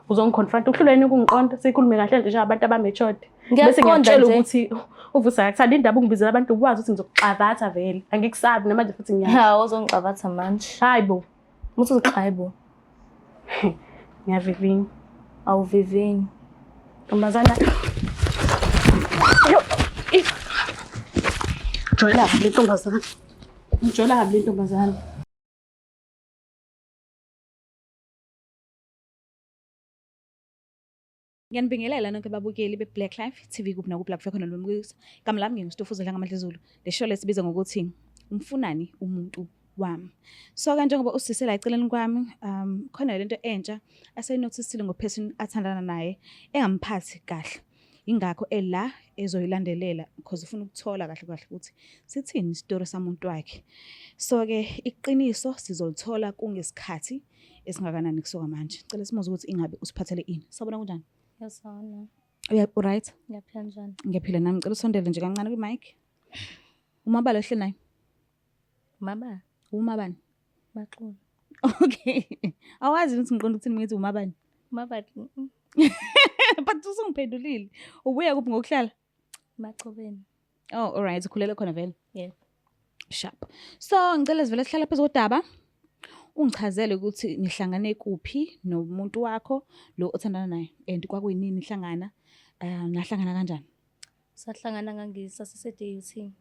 Uzongiconfront uhlulwe yini ukungiqonda sikhulume kahle nje njengabantu abamatured. Bese Ngiyakuqonda ngiyakutshela nje. ukuthi uvusa akakuthanda indaba ungibizela abantu ukwazi ukuthi ngizokuxavatha vele. Angikusabi namanje futhi ngiyasho. Hawu uzongixabatha manje. Hayi bo, Uthi uzoxhayi bo. ngiyavivinya. Awuvivinyi. Ntombazana. Yo. ih. Joyela kabi le ntombazana. Ngijoyela kabi le ntombazana. Ngiyanibingelela nonke babukeli be-Black Life TV kuphi nakuphi lapho khona lombukiso. Igama lami nginguStofuzo Dlangamadlezulu. Le show lesibiza ngokuthi umfunani umuntu wami. So ke njengoba usisi la eceleni kwami, khona lento entsha aseyinothisile ngoperson athandana naye engamphathi kahle. Ingakho ela ezoyilandelela because ufuna ukuthola kahle kahle ukuthi sithini isitori samuntu wakhe. So ke iqiniso sizolithola kungesikhathi esingakanani kusuka manje. Cela simuze ukuthi ingabe usiphathele ini. Sawubona kunjani? Yasana. Uya right? Ngiyaphila njani? Ngiyaphila nami. Ngicela usondele nje kancane kwi-mic. Umabala ohleli naye. Mama, Umabani? maxolo. Okay. Awazi ukuthi ngiqonda ukuthini ngithi umabani. Mabani. But usungiphendulile. Ubuya kuphi ngokuhlala? Machobeni. Oh, all right. Ukhulele khona vele. Yebo. Sharp. So, ngicela sivele sihlala phezu kodaba. Ungichazele ukuthi nihlangane kuphi nomuntu wakho lo othandana naye and kwakuyinini nihlangana, nahlangana kanjani? Sahlangana ngangisasese DUT.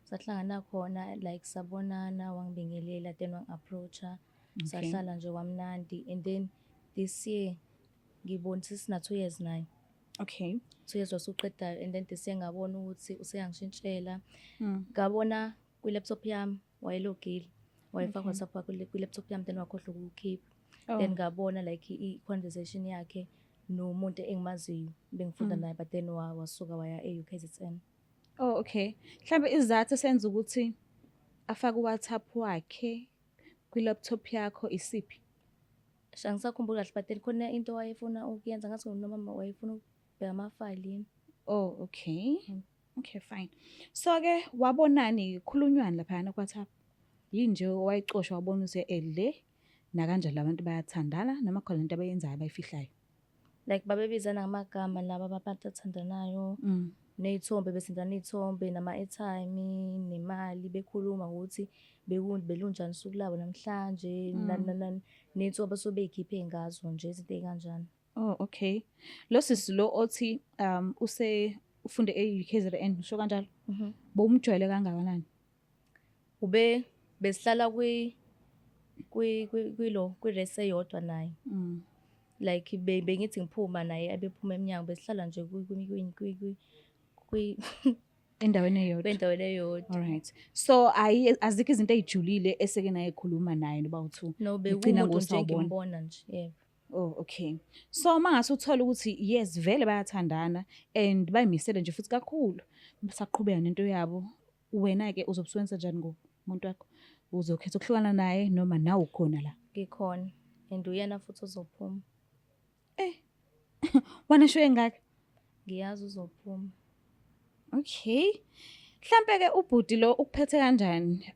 Sahlangana khona like sabonana wangibingelela then wangi-approach-a. Sahlala nje kwamnandi and then this year ngibona sesina 2 years naye. 2 years wasuqedayo and then this year ngabona ukuthi useyangishintshela. Ngabona kwi-laptop yami wayelogile. Wayefaka WhatsApp wakhe kwi-laptop yami then wakhohlwa ukuwukhipha. Then ngabona like i-conversation yakhe nomuntu engimaziyo bengifunda naye but then wasuka waya e-UKZN. Oh, okay. Mhlambe isizathu esenza ukuthi afake uWhatsApp wakhe kwi-laptop yakho isiphi? Angisakhumbuli kahle but then khona into wayefuna ukuyenza ngathi noma wayefuna ukubheka amafayili yini. Oh, okay. Okay, fine. So ke wabonani khulunywani laphayana ku-WhatsApp? Yini nje owayicosha wabona ukuthi le nakanjani labantu bayathandana noma khona into abayenzayo abayifihlayo? Like babebizana ngamagama laba abantu athandanayo. Ney'thombe besendana iy'thombe nama-airtime nemali bekhuluma ngokuthi belunjani usuku labo namhlanje nani nani nani. Ney'nsuku abasuke bey'khiphe ngazo nje izinto ey'kanjalo. Oh, okay. Lo sisi lo othi use ufunde e-UKZN usho kanjalo? Bowumjwayele kangakanani? Ube besihlala kwi kwi kwilo kwi-res eyodwa naye. Like bengithi ngiphuma naye abephuma eminyango besihlala nje kwi kwi endaweni eyodwa. Endaweni eyodwa. All right. So ayi azikho izinto ezijulile eseke naye khuluma naye noba uthu. No, bekuwumuntu nje ngimbona nje. Yebo. Oh, okay. So mangase uthola ukuthi yes vele bayathandana and bayimisele nje futhi kakhulu basaqhubeka nento yabo. Wena ke uzobusebenza njani ngomuntu wakho? Uzokhetha ukuhlukana naye noma nawe ukhona la? Ngikhona and uyena futhi ozophuma. Wena sho engaka? Ngiyazi uzophuma. Okay. Mhlambe ke ubhuti lo ukuphethe kanjani?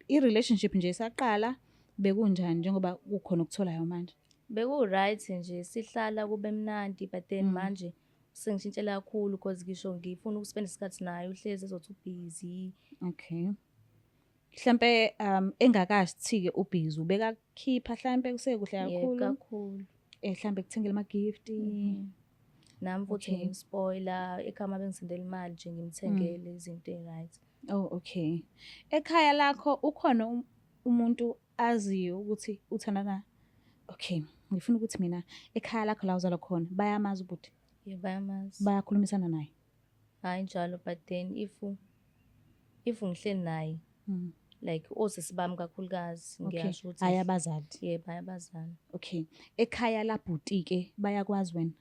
I relationship nje isaqala bekunjani njengoba kukhona ukutholayo manje? Beku right nje sihlala kube mnandi but then manje sengishintshela kakhulu because ngisho ngifuna ukuspend isikhathi naye uhlezi ezothi ubusy. Okay. Mhlambe engakathi ke ubusy ubeka khipha mhlambe kusekuhle kakhulu. Kakhulu. Mhlambe kuthengela ama gift. Nami futhi ngimspoiler ekhaya bengisendela imali nje ngimthengele izinto eziright. Oh, okay. Ekhaya lakho ukhona umuntu aziyo ukuthi uthandana? Okay, ngifuna ukuthi mina ekhaya lakho la uzalwa khona bayamazi ubhuti? Yebo, bayamazi. Bayakhulumisana naye? Hayi njalo but then if ngihleli naye like osisi bami kakhulukazi ngiyasho ukuthi Hayi abazali. Yebo, hayi abazali. Okay. Ekhaya labhuti ke bayakwazi wena?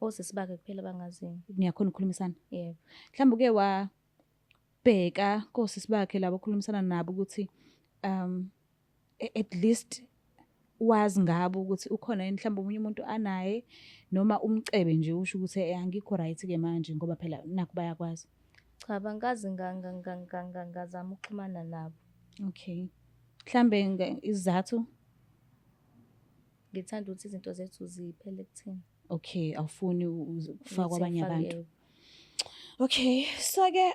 Osisi bakhe kuphela bangaziyo. Niyakhona ukukhulumisana? Yebo. Mhlawumbe uke wabheka kosisi bakhe labo okhulumisana nabo ukuthi at least wazi ngabo ukuthi ukhona yini mhlawumbe omunye umuntu anaye noma umcebe nje usho ukuthi angikho right ke manje ngoba phela nakho bayakwazi. Cha, bangikaze ngazama ukuxhumana nabo. Okay. Mhlambe isizathu? Ngithanda ukuthi izinto zethu ziphele kuthina. Okay, awufuni ukufaka Ukuthi kwabanye ngifake, abantu. yebo. Okay, so ke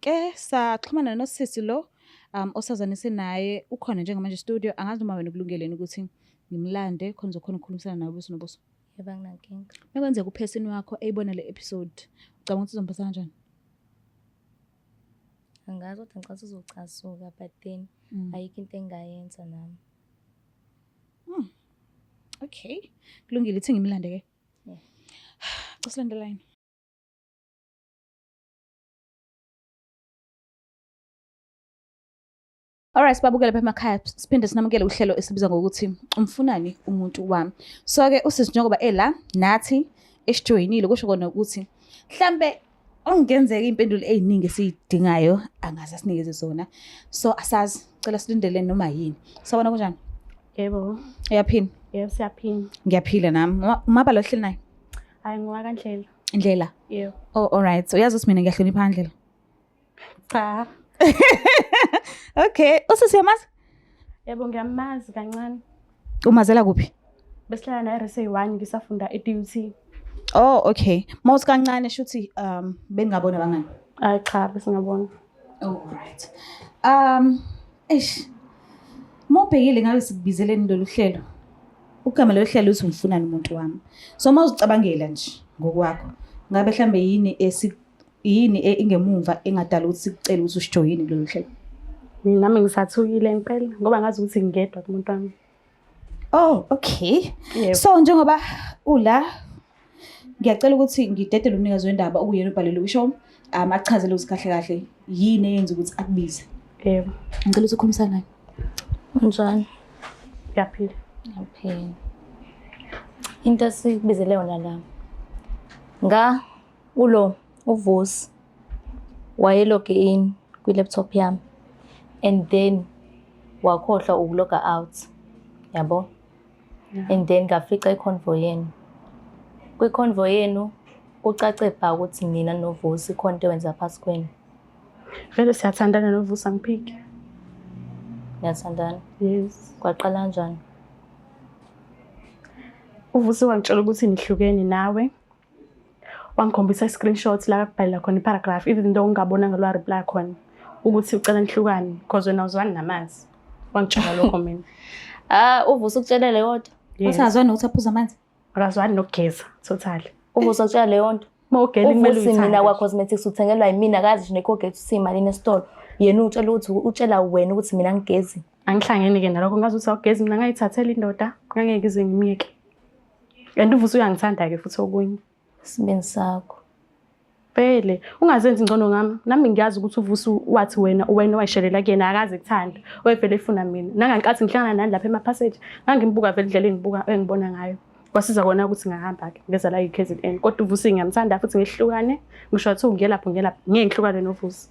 ke saxhumana nosisi lo osazanise naye ukhona njengamanje studio. Angazi noma wena ukulungeleni ukuthi ngimlande khona uzokhona ukukhulumisana naye ubuso nobuso. Yebo, anginankinga. Mekwenzeka uphesini wakho eyibona le episode, ucabanga ukuthi uzomphatha kanjani? Angazi kodwa ngicabanga ukuthi uzocasuka, but then ayikho into engingayenza nami. Okay. Kulungile, ithi ngimlande ke. Yeah. Cela silande line. Alright, sibabukele lapha emakhaya, siphinde sinamukele uhlelo esibiza ngokuthi umfunani umuntu wami. So ke usisi njengoba ela nathi esijoyinile, kusho kona ukuthi mhlambe okungenzeka iy'mpendulo ey'ningi esiy'dingayo angaze asinikeze zona. So asazi, cela silindele noma yini. Sawubona, kunjani? Yebo. Uyaphila? Yebo, siyaphila. Ngiyaphila nami. Umabala ohleli naye? Hayi, ngowakaNdlela. Ndlela. Yebo. Oh, alright. So uyazi ukuthi mina ngiyahlonipha Ndlela. Cha. Okay, usisi uyamazi? Yebo, ngiyamazi kancane. Umazela kuphi? Besihlala naye RSA 1 ngisafunda e-DUT. Oh, okay. Mawuthi kancane shuthi bengingabona bangani. Hayi cha, besingabona. Oh, alright. Eish. Mawubhekile ngabe sikubizeleni lolu hlelo. Ugama lolu hlelo uthi umfunani umuntu wami. So mawuzicabangela nje ngokwakho, ngabe mhlambe yini esi yini ingemumva engadala ukuthi sikucele ukuthi usijoyine kulolu hlelo? Mina nami ngisathukile impela ngoba ngazi ukuthi ngingedwa kumuntu wami. Oh, okay. Yebo. So njengoba ula, ngiyacela ukuthi ngidedele umnikazi wendaba okuyena obhalele usho, achazele ukuthi kahle kahle yini eyenza ukuthi akubize. Yebo. Ngicela ukuthi ukhulumisane naye. Unjani? Ngiyaphila. Ngiyaphila. Into esikubizele yona la. Nga ulo uVusi wayeloge in kwi-laptop yami and then wakhohlwa ukuloga out. Yabo? And then ngafica i-convo yenu. Kwi-convo yenu kucace bha ukuthi nina noVusi khona into ewenza phakathi kwenu. Vele siyathandana noVusi, angiphiki. Niyathandana? Yes. Kwaqala kanjani? uVusi wangitshela ukuthi nihlukene nawe. Wangikhombisa i-screenshot la akubhalela khona i-paragraph, even though ngingabonanga lwa reply khona ukuthi ucela nihlukane because wena awuzwani namanzi. Wangitshela lokho mina. Ah, uVusi ukutshelele yodwa. Yes. Uthi akazwani nokuthi aphuze amanzi? Akazwani nokugeza totally. Uvusi ukutshela leyo nto. Uma ugela kumele Uvusi mina uyithande. kwa-cosmetics uthengelwa yimina, akazi nje ne-Colgate ukuthi imalini esitolo. Yena utshela ukuthi utshela wena ukuthi mina ngigezi. Angihlangene ke nalokho, ngazi ukuthi awugezi, mina ngayithathela indoda, ngangeke ngize ngimyeke. And uVusi uyangithanda ke futhi okunye. Isibindi sakho. Vele ungazenzi ngcono ngami. Nami ngiyazi ukuthi uVusi wathi wena wena wayishelela kuyena, akaze kuthanda. Wayevele efuna mina. Nangankathi ngihlangana nani lapha ema-passage, ngangimbuka vele indlela engibuka engibona ngayo. Kwasiza kona ukuthi ngahamba ke ngeza la e-KZN. Kodwa uVusi ngiyamthanda futhi ngihlukane. Ngisho wathi ngiyelapho ngiyelapho, ngeke ngihlukane noVusi.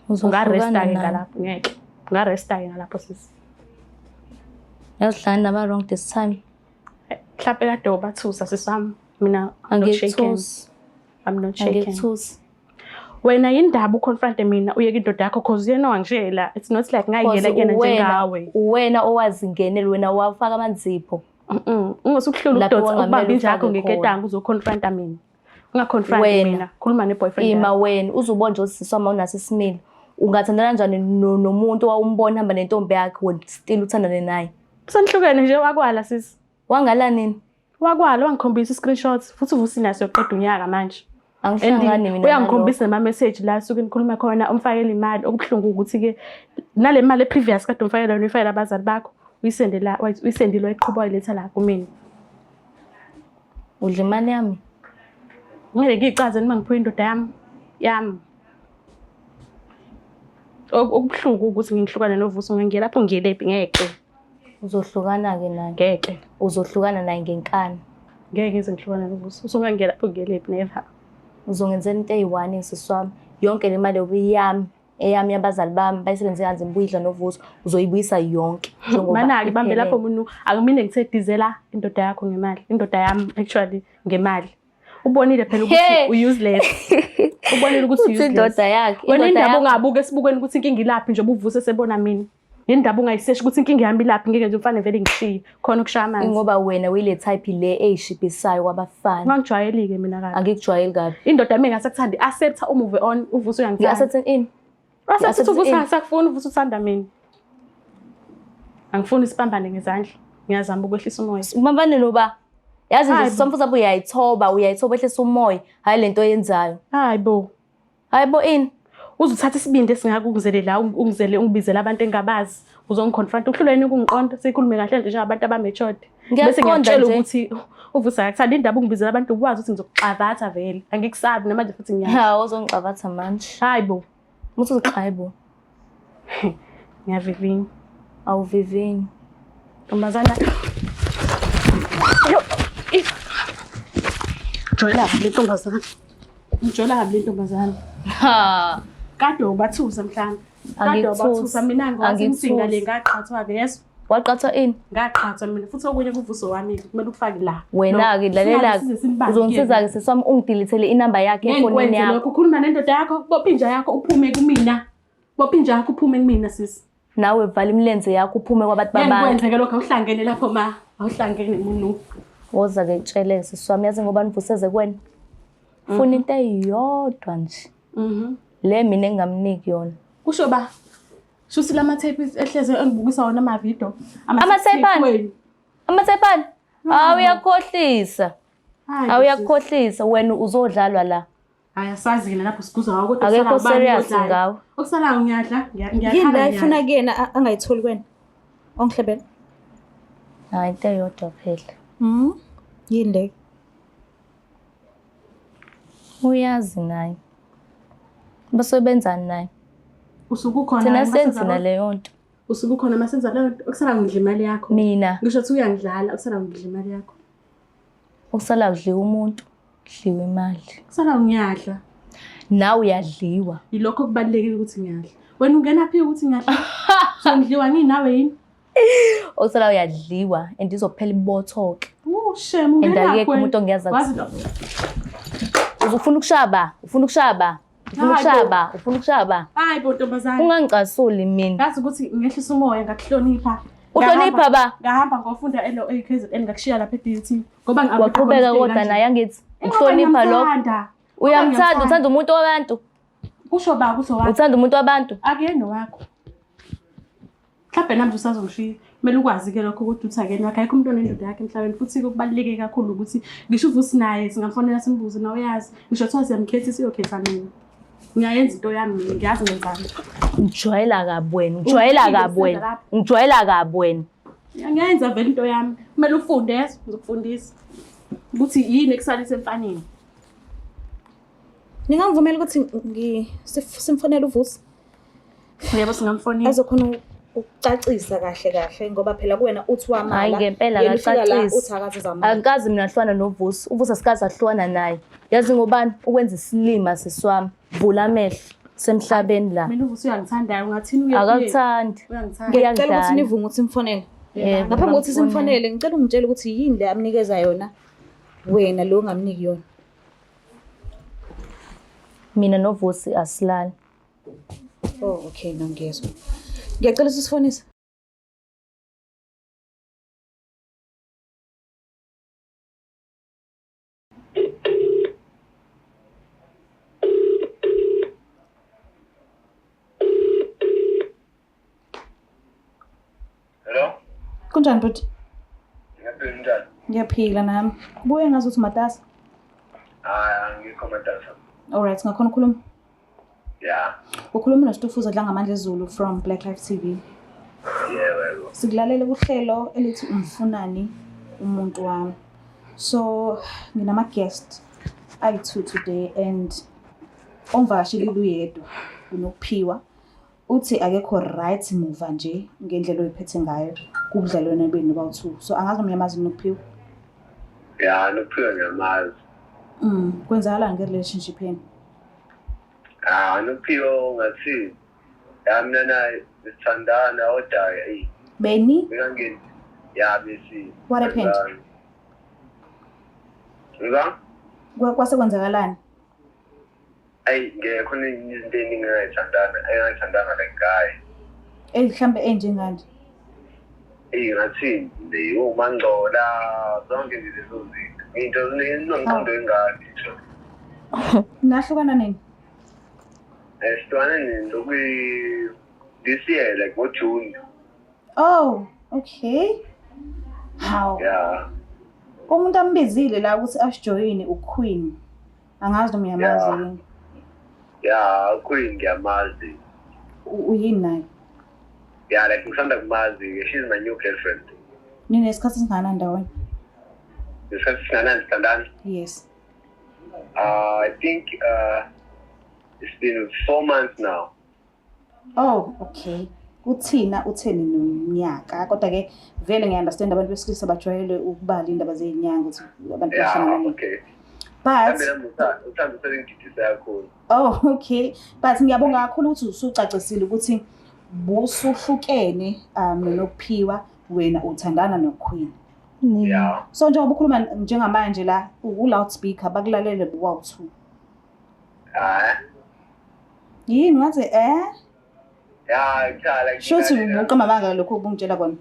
Uzohlukana Ungaresta ke naye. ngalapho, ngeke. Ungaresta ke ngalapho sisi. Yazi hlangana naba wrong this time. Mhlawumbe kade ubathusa sisi wami. Mina I'm not shaken. Angikuthusi. I'm not shaken. Angikuthusi. Wena yindaba uconfronte mina uyeke indoda yakho cause yena wangishela. It's not like ngayiyela kuyena njengawe. Uwena owazingenela, wena wafaka amanzipho. Ungosukuhlula Lapho ukudonsa wangamele ukubamba inja yakho ufake ngeketanga uzoconfronta mina. Ungaconfront Wena. mina. Khuluma ne-boyfriend Ima yakho. wena uzubona nje ukuthi sisi wami awunaso isimilo. Ungathandana kanjani nomuntu owawumbona ehamba nentombi yakhe wena still uthandane naye? Senihlukene nje wakwala sisi. Wangala nini? Wakwala wangikhombisa i-screenshots futhi uVusi naso yokuqeda unyaka manje. And Angihlangani mina. uyangikhombisa nama-message la suke nikhuluma khona umfakele imali. Okubuhlungu ukuthi-ke nale mali e-previous kade umfakela yona uyifakela abazali bakho, uyisende la, uyisendile wayiqhuba wayiletha la kumina. Udla imali yami. Ngeke ngiyicaze noma ngiphiwe indoda yami yami. Okubuhlungu ukuthi ngihlukane noVusi, ngiye lapho ngiyelephi ngeke. Uzohlukana-ke naye. Ngeke. Uzohlukana naye ngenkani. Ngeke ngize ngihlukane noVusi. Usungangiye lapho ngiyelephi never. Uzongenzela into eyi-one sisi wami. Yonke le mali eyami, eyami yabazali bami bayisebenze kanzima ubuyidla noVusi, uzoyibuyisa yonke. Njengoba Mana-ke bambe iphelele. lapho muntu akumine ngithe dizela indoda yakho ngemali. Indoda yami actually ngemali. Ubonile phela ukuthi Hey! u-useless. Ubonile ukuthi Uthi u-useless. indoda yakhe. Wena indoda indaba yakho. ungabuka esibukweni ukuthi inkinga ilaphi nje ubuvuse sebona mina. Yini ndaba ungayiseshi ukuthi inkinga yami ilaphi, ngeke nje umfana vele ngishiye. Khona ukushaya amanzi. Ingoba wena uyile type le eyishibhisayo kwabafana. Ungangijwayeli-ke mina kabi. Angikujwayeli kabi. Indoda yami engasakuthandi, accept umove on, uVusi uyangithanda. Ngi-accept ini? Accept ukuthi uVusi in. angasakufuni, uVusi uthanda mina. Angifuni sibambane ngezandla. Ngiyazama ukwehlisa umoya. Ubambane noba. Yazi nje Hayi bo. somfuza uyayithoba, uyayithoba ehlisa umoya. Hayi lento oyenzayo. Hayi bo. Hayi bo ini? Uze uthathe isibindi esingaka ungizele la, ungizele ungibizele abantu engabazi. Uzongiconfront, uhlulwe yini ukungiqonda, sikhulume kahle nje njengabantu aba-matured. Bese Ngiyaqonda ngiyakutshela nje. ukuthi uVusi akakuthandi, indaba ungibizela abantu ukwazi ukuthi ngizokuxavatha vele. Angikusabi namanje futhi ngiyasho. Ha, uzongixavatha manje. Hayi bo. Muthi uzoxhayi bo. Ngiyavivinya. Awuvivinyi. Ntombazana. Yo. Joyela kabi le ntombazana. Ngijola kabi le ntombazana. Ha. Kade ubathusa mhlawumbe. Kade Angikuthusi. ubathusa mina ngathi Angikuthusi. le ngaqhathwa ke yeso. Waqhathwa ini? Ngaqhathwa mina futhi okunye kuvuso wami kumele ukufake la. Wena-ke lalela-ke. Uzongisiza-ke sisi wami ungidilithele inamba yakhe Ngeke efonini ngikwenze yakho. lokho. Ukhuluma nendoda yakho, bopha inja yakho uphume kumina. Bopha inja yakho uphume kumina sisi. Nawe vala imilenze yakho uphume kwabantu Ngeke babantu. ngikwenze ke lokho, awuhlangene lapho ma. Awuhlangene muntu. Woza-ke kutsheleke sisi wami, yazi ngoba nivuseze kuwena. Funa into eyodwa nje. Le mina engingamniki yona. Kusho ba shuthi lama tape ehleze engibukisa wona ama video. Ama-tape ani? Amathepani? Hawu uyakhohlisa. Hawu uyakhohlisa wena uzodlalwa la. Hayi asazi ke lapho siguza ngawo kodwa Akekho kusala ubani serious odlayo. ngawe. Okusalayo ngiyadla, Yini ngiyakhala. la ayifuna kuyena angayitholi kuwena? Ongihlebela. Hayi into eyodwa phela. Yini leyo? Uyazi naye. Basuke benzani naye? Usuke ukhona Thina masenza senzi lokho. naleyo nto. Usuke ukhona masenza leyo nto, okusala ngidla imali yakho. Mina Ngisho ukuthi uyangidlala, okusala ngidla imali yakho. okusala kudliwa umuntu, kudliwa imali. Okusala ngiyadla. Nawe uyadliwa. Yilokho okubalulekile ukuthi ngiyadla. Wena ungena phi ukuthi ngiyadla? So ngidliwa nginawe yini? Okusala uyadliwa and izophela ibotho-ke. Oh shame And ungena akekho umuntu ongiyazi Wazi lo. Ufuna ukushaba, ufuna ukushaba, ufuna Hayi bo. ukushaba, ufuna ukushaba. Hayi bo ntombazane. Ungangicasuli mina. Ngazi ukuthi ngehlisa umoya ngakuhlonipha. Uhlonipha ba? Ngahamba ngofunda elo eKZN ngakushiya lapha eDUT ngoba Waqhubeka kodwa naye angithi ukuhlonipha lokho. Uyamthanda, uthanda umuntu wabantu. Kusho ba ukuthi owakho. Uthanda umuntu wabantu. Akuyena owakho. Mhlawumbe nami usazongishiya. Kumele ukwazi-ke lokho ukuthi uthi akuyena wakho. Akekho umuntu onendoda yakhe emhlabeni futhi kubaluleke kakhulu ukuthi ngisho uVusi naye singamfonela simbuze nawe uyazi. Ngisho kuthiwa siyamkhetha siyokhetha mina. Ngiyayenza into yami mina, ngiyazi ngenzani. Ngijwayela kabi wena, ngijwayela kabi wena. Ngijwayela kabi wena. Ngiyayenza vele into yami. Kumele ufunde yeso, ngizokufundisa ukuthi yini ekusalisa emfaneni. Ningangivumela ukuthi simfonele uVusi? Yebo singamfonela. Azokhona ukucacisa kahle kahle ngoba phela kuwena uthi wamala. Hayi ngempela yena ufika la akacacisi. uthi akaze zamala. Angikaze mina hlwana noVusi. UVusi asikaze ahlukana naye. Yazi ngobani? Ukwenza isilima sisi wami. Vula amehlo semhlabeni la. Mina uVusi uyangithanda, ungathini uye kuye? Akakuthandi. Uyangithanda. Ngicela ukuthi Uyangidlala. nivume ukuthi simfonele. Yebo, Ngaphambi kokuthi ngamfonela. simfonele, ngicela ungitshele ukuthi yini le amnikeza yona wena lo ongamniki yona. Mina noVusi asilali. Oh, okay, no ngiyezwa. Ngiyacela ukuthi usifonise. Hello? Kunjani bhuti? Ngiyaphila njani? Ngiyaphila nami. Kubuye ngazi ukuthi umatasa. Hayi, angikho matasa. Alright, ngakhona ukukhuluma. Ya, Ukhuluma noStufuza Dlangamandla Zulu from Black Life TV. yebo yebo. Sikulalele kuhlelo elithi umfunani umuntu wami. So nginama guest ayi-two today and ongivakashile uyedwa uNokuphiwa. Uthi akekho right muva nje ngendlela oyiphethe ngayo kubudlelwano benu bawu-two. So angazi noma uyamazi uNokuphiwa. Ya, Nokuphiwa ngiyamazi. Kwenzakalani nge-relationship yenu? Ah, Nokuphiwa ungathini? Ya mina naye sithandana kodwa eyi Beni? bekangeni ya besi. What happened? Ngiba? Kwase kwenzakalani? Ayi, ngekhona izinto eziningi engayithandana, engayithandanga le guy. Mhlambe enjenganje. Eyi ngathini nje umangcola zonke nje lezo zinto. Into zinomqondo wengane nje. Nahlukana nini? Sihlukane nini lokhu this year like ngo-June. Oh, okay. Hawu. Yeah. Umuntu ambizile la ukuthi asijoyine uQueen. Angazi noma uyamazi yini. Yeah, uQueen ngiyamazi. Uyini naye? Yeah, like ngisanda kumazi. She's my new girlfriend. Ninesikhathi esingakanani ndawonye? Isikhathi esingakanani sithandana? Yes. I think it's been 4 months now. Oh, okay. Kuthina utheni nonyaka kodwa ke vele ngiya-understand abantu besilisa bajwayele ukubala indaba zey'nyanga ukuthi abantu bahlangana nini. Okay. But uthando selingididisa kakhulu. Oh, okay. But ngiyabonga kakhulu ukuthi usucacisile ukuthi busuhlukene noNokuphiwa, wena uthandana noQueen. Yeah. So njengoba ukhuluma njengamanje la u-loudspeaker bakulalele bowu-2. Hayi. Yini wathi eh? Ya, cha like Shuthi ubuqamba amanga lokho ubungitshela kona.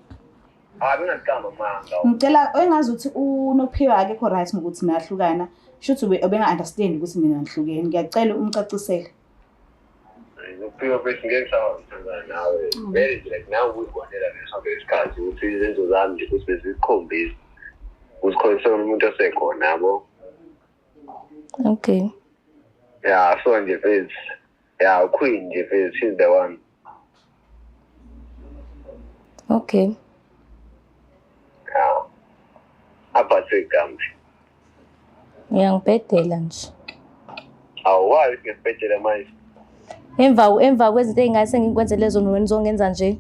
Ah, bengaqamba amanga. Ngicela engazi ukuthi uNokuphiwa akekho right ngokuthi nahlukana. Shuthi ubenga understand ukuthi mina ngihlukene. Ngiyacela umcacisele. Nokuphiwa bese ngeke ngisawangithandana nawe. Vele nje like nawe uyibonela ngesonke isikhathi ukuthi izenzo zami nje ukuthi bezikhombisa. Uzikhonise umuntu osekhona yabo. Okay. Yeah, so nje mfethu. Yeah, Queen nje mfethu, she's the one. Okay. Yeah. Aphathe igama. Ngiyangibhedela nje. Awukwazi ngisibhedela manje. Emva kwezinto ey'ngase ngikwenzele zona wena uzongenza nje.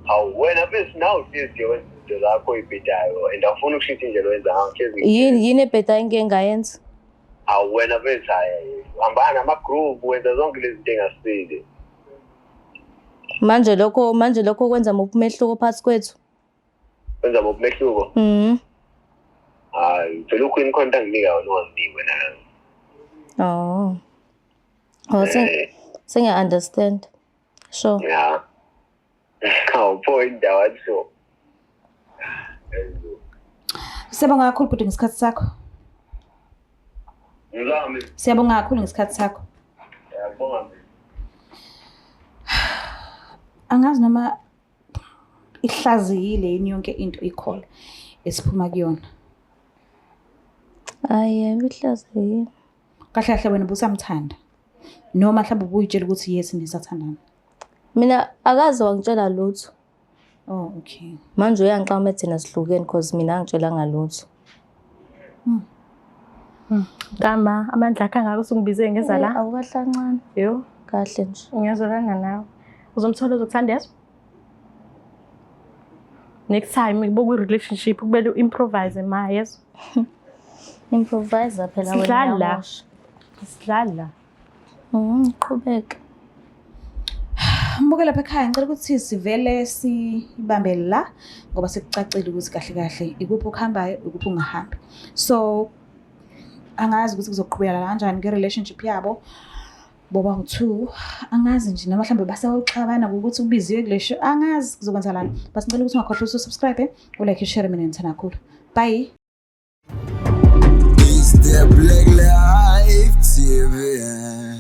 Hawu wena mfethu nawe uhlezi wenza izinto zakho oyibhedayo and awufuni ukushintsha indlela oyenza ngayo hlezi. Yini ebhedayo engike ngayenza? Hawu wena mfethu hayi hambana nama-group wenza zonke lezi zinto engasile. Manje lokho kwenza muphi umehluko phakathi kwethu? Wenza muphi umehluko? Mhm. Hayi phela uQueen khona into anginika yona unganginiki wena. Oh. Oh, sengiya-understand. Sure. Yeah. Hawu pho indawo athi. Siyabonga kakhulu bhuti ngesikhathi sakho. Ngizami. Siyabonga kakhulu ngesikhathi sakho. Ngiyabonga mina. Angazi noma ihlaziyile yini yonke into ikhona esiphuma kuyona. Hayi, yebo ihlaziyile. Kahle kahle wena ubusamthanda noma mhlawumbe ubuyitshela ukuthi yes nisathandana. Mina akaze wangitshela lutho. Oh, okay. Manje uyangixama thina sihlukene because mina angitshelanga lutho. Ntama, amandla akhe angaka usungibize ngeza la. Awukahle kancane. Yo, Kahle nje. ngiyazwelana nawe. Uzomthola ozokuthanda yezwa? Next time kubo kwi-relationship kumele u-improvise ma yezwa? Improvise phela wena. Sidlala. uyamosha. Sidlala. Qhubeka. Mbuke lapha ekhaya ngicela ukuthi sivele sibambe la ngoba sekucacile ukuthi kahle kahle ikuphi okuhambayo ikuphi ungahambi. So angazi ukuthi kuzoqhubeka kanjani ke-relationship yabo boba u-two, angazi nje noma mhlawumbe basayoxabana ngokuthi ubiziwe kule show, angazi kuzokwenzakalani. But ngicela ukuthi ungakhohlwa ukuthi usubscribe, ulike, ushare, mina ngithanda kakhulu. Bye. It's the Black Life TV.